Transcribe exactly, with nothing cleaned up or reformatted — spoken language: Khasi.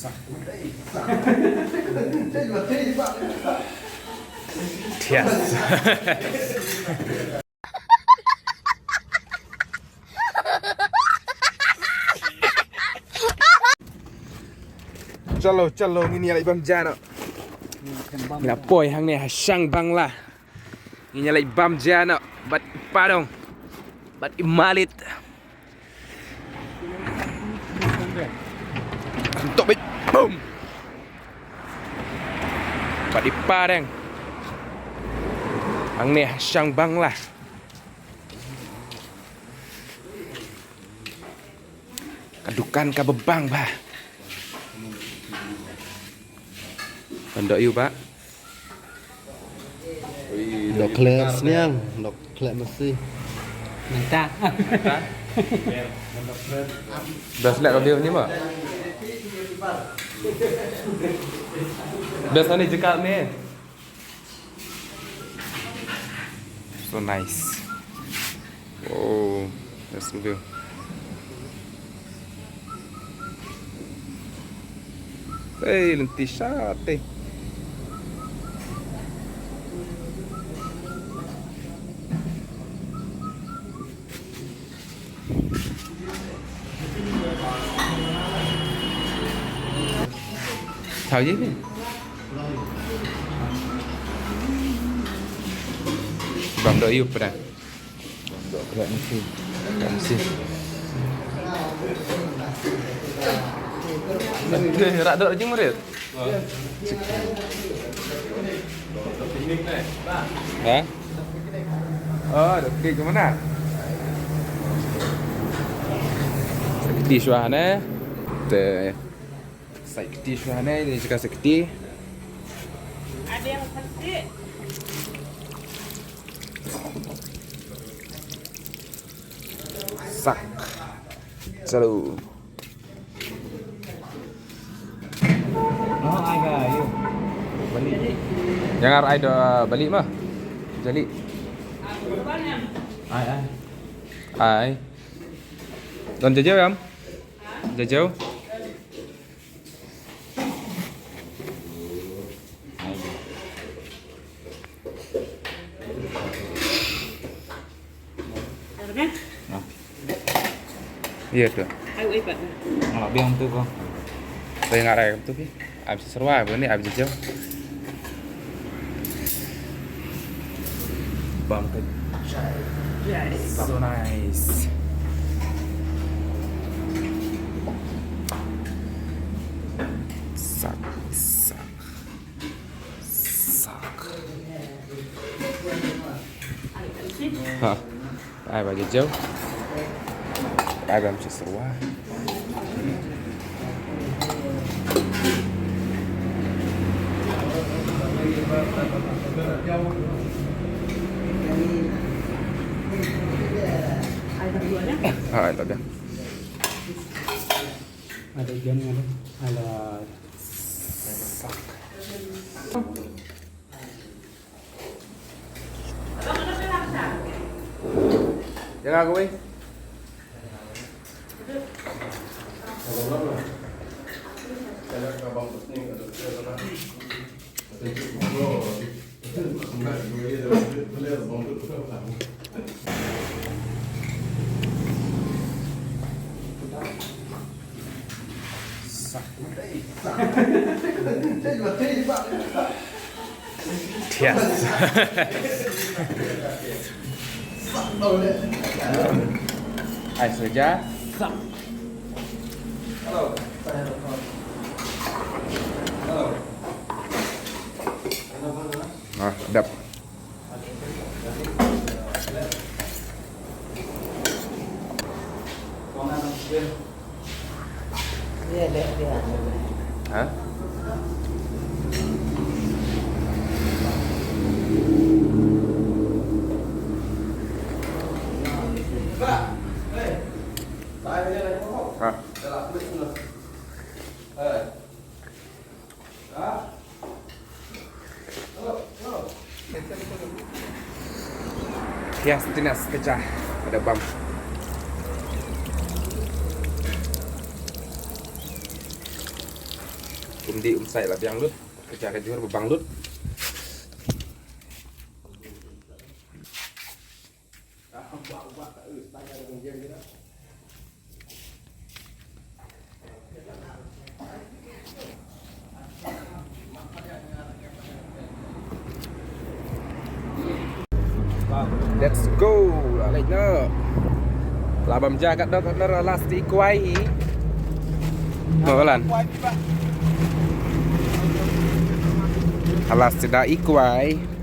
Yes. Chalo, chalo, ngin ïa leit bam ja noh. Ngin ïa poi hangne ha Shang Bangla. Ngin ïa leit bam ja noh bad i Padong bad i Malit. Tok bit. Boom. Bad i Padong. Hangne ha Shang Bangla. Ka dukan kaba bang bha. Ban doh ïa u bah. Doh khleh sniang, doh khleh masi. Nangta. Doh khleh ka view ni mo. Doh sani jaka ni. So nice. Oh, that's the view. Hey, lynti shata. Thaw ïa phi. Bam doh ïa u Padang. Bam doh khleh masi. Khleh masi. Rak doh jingmrit. Ha? Oh, doh picnic ke mana? Sa kti shuwa ne. Te sa kti shuwa ne, ni jaka sa kti. Ada yang pasti. Sak. Selalu. Oh, ai ka, ayo. Balik. Jangan ai dah balik mah. Jadi. Ai, ai. Ai. Don jajau, Yam? Jajau? Iya tu. Ai, ai, pat. Ngalak biang tu ko. Tapi ngalak biang tu ki. Abis serwa apa ni, abis jauh. Bam ke. Yes. So nice. Sak, sak. Sak. Ha. Ai ba jauh. Ai ba mesti sewa. Ha, ai ba. Ada jam ada. Ala. Jangan kau. Yes. Ai saja. Ah, dap. Ha? Ha? Yes, tinas kecha ada bam. Kum dih um sai la biang lut. Ka jaka jhur ba bang lut. Let's go. La leit noh. La bam ja kat noh, kat noh, last i kwai hi. Noh lan. Last da i kwai.